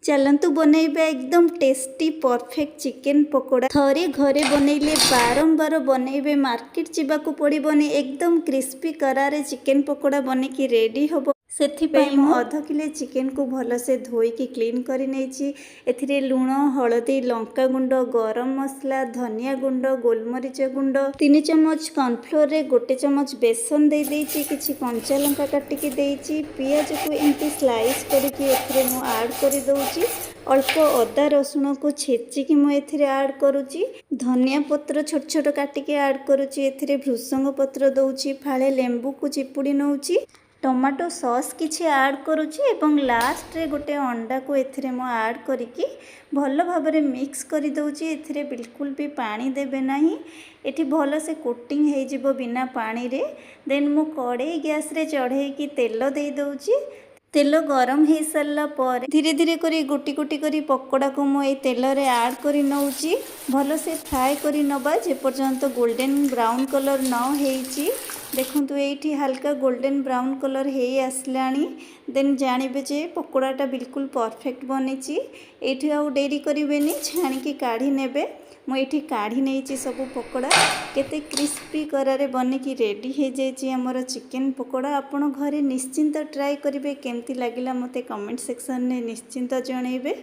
ଚାଲନ୍ତୁ ବନେଇବା ଏକଦମ ଟେଷ୍ଟି ପରଫେକ୍ଟ ଚିକେନ୍ ପକୋଡ଼ା। ଥରେ ଘରେ ବନେଇଲେ ବାରମ୍ବାର ବନେଇବେ, ମାର୍କେଟ ଯିବାକୁ ପଡ଼ିବନି। ଏକଦମ କ୍ରିସ୍ପି କରାରେ ଚିକେନ୍ ପକୋଡ଼ା ବନିକି ରେଡ଼ି ହେବ। ସେଥିପାଇଁ ମୁଁ 0.5 କିଲୋ ଚିକେନକୁ ଭଲସେ ଧୋଇକି କ୍ଲିନ୍ କରି ନେଇଛି। ଏଥିରେ ଲୁଣ, ହଳଦୀ, ଲଙ୍କା ଗୁଣ୍ଡ, ଗରମ ମସଲା, ଧନିଆ ଗୁଣ୍ଡ, ଗୋଲମରିଚ ଗୁଣ୍ଡ, 3 ଚାମଚ କର୍ଣ୍ଣଫ୍ଲୋରରେ 1 ଚାମଚ ବେସନ ଦେଇ ଦେଇଛି। କିଛି କଞ୍ଚା ଲଙ୍କା କାଟିକି ଦେଇଛି। ପିଆଜକୁ ଏମିତି ସ୍ଲାଇସ୍ କରିକି ଏଥିରେ ମୁଁ ଆଡ଼୍ କରିଦେଉଛି। ଅଳ୍ପ ଅଦା ରସୁଣକୁ ଛେଚିକି ମୁଁ ଏଥିରେ ଆଡ଼୍ କରୁଛି। ଧନିଆ ପତ୍ର ଛୋଟ ଛୋଟ କାଟିକି ଆଡ଼୍ କରୁଛି। ଏଥିରେ ଭୃସଙ୍ଗ ପତ୍ର ଦେଉଛି। ଫାଳେ ଲେମ୍ବୁକୁ ଚିପୁଡ଼ି ନେଉଛି। ଟମାଟୋ ସସ୍ କିଛି ଆଡ଼୍ କରୁଛି ଏବଂ ଲାଷ୍ଟରେ ଗୋଟେ ଅଣ୍ଡାକୁ ଏଥିରେ ମୁଁ ଆଡ଼୍ କରିକି ଭଲ ଭାବରେ ମିକ୍ସ କରିଦେଉଛି। ଏଥିରେ ବିଲକୁଲ ବି ପାଣି ଦେବେ ନାହିଁ। ଏଠି ଭଲସେ କୋଟିଂ ହେଇଯିବ ବିନା ପାଣିରେ। ଦେନ୍ ମୁଁ କଡ଼େଇ ଗ୍ୟାସ୍ରେ ଚଢ଼େଇକି ତେଲ ଦେଇଦେଉଛି। ତେଲ ଗରମ ହେଇସାରିଲା ପରେ ଧୀରେ ଧୀରେ କରି ଗୋଟି ଗୋଟି କରି ପକୋଡ଼ାକୁ ମୁଁ ଏଇ ତେଲରେ ଆଡ଼୍ କରି ନେଉଛି। ଭଲସେ ଫ୍ରାଏ କରି ନେବା, ଯେପର୍ଯ୍ୟନ୍ତ ଗୋଲ୍ଡେନ୍ ବ୍ରାଉନ୍ କଲର୍ ନ ହେଇଛି। ଦେଖନ୍ତୁ, ଏଇଠି ହାଲକା ଗୋଲ୍ଡେନ୍ ବ୍ରାଉନ୍ କଲର୍ ହେଇ ଆସିଲାଣି। ଦେନ୍ ଜାଣିବେ ଯେ ପକୋଡ଼ାଟା ବିଲକୁଲ ପରଫେକ୍ଟ ବନିଛି। ଏଇଠି ଆଉ ଡେରି କରିବେନି, ଛାଣିକି କାଢ଼ି ନେବେ। ମୁଁ ଏଇଠି କାଢ଼ି ନେଇଛି ସବୁ ପକୋଡ଼ା। କେତେ କ୍ରିସ୍ପି କରାରେ ବନିକି ରେଡ଼ି ହେଇଯାଇଛି ଆମର ଚିକେନ୍ ପକୋଡ଼ା। ଆପଣ ଘରେ ନିଶ୍ଚିନ୍ତ ଟ୍ରାଏ କରିବେ। କେମିତି ଲାଗିଲା, ମୋତେ କମେଣ୍ଟ ସେକ୍ସନରେ ନିଶ୍ଚିନ୍ତ ଜଣାଇବେ।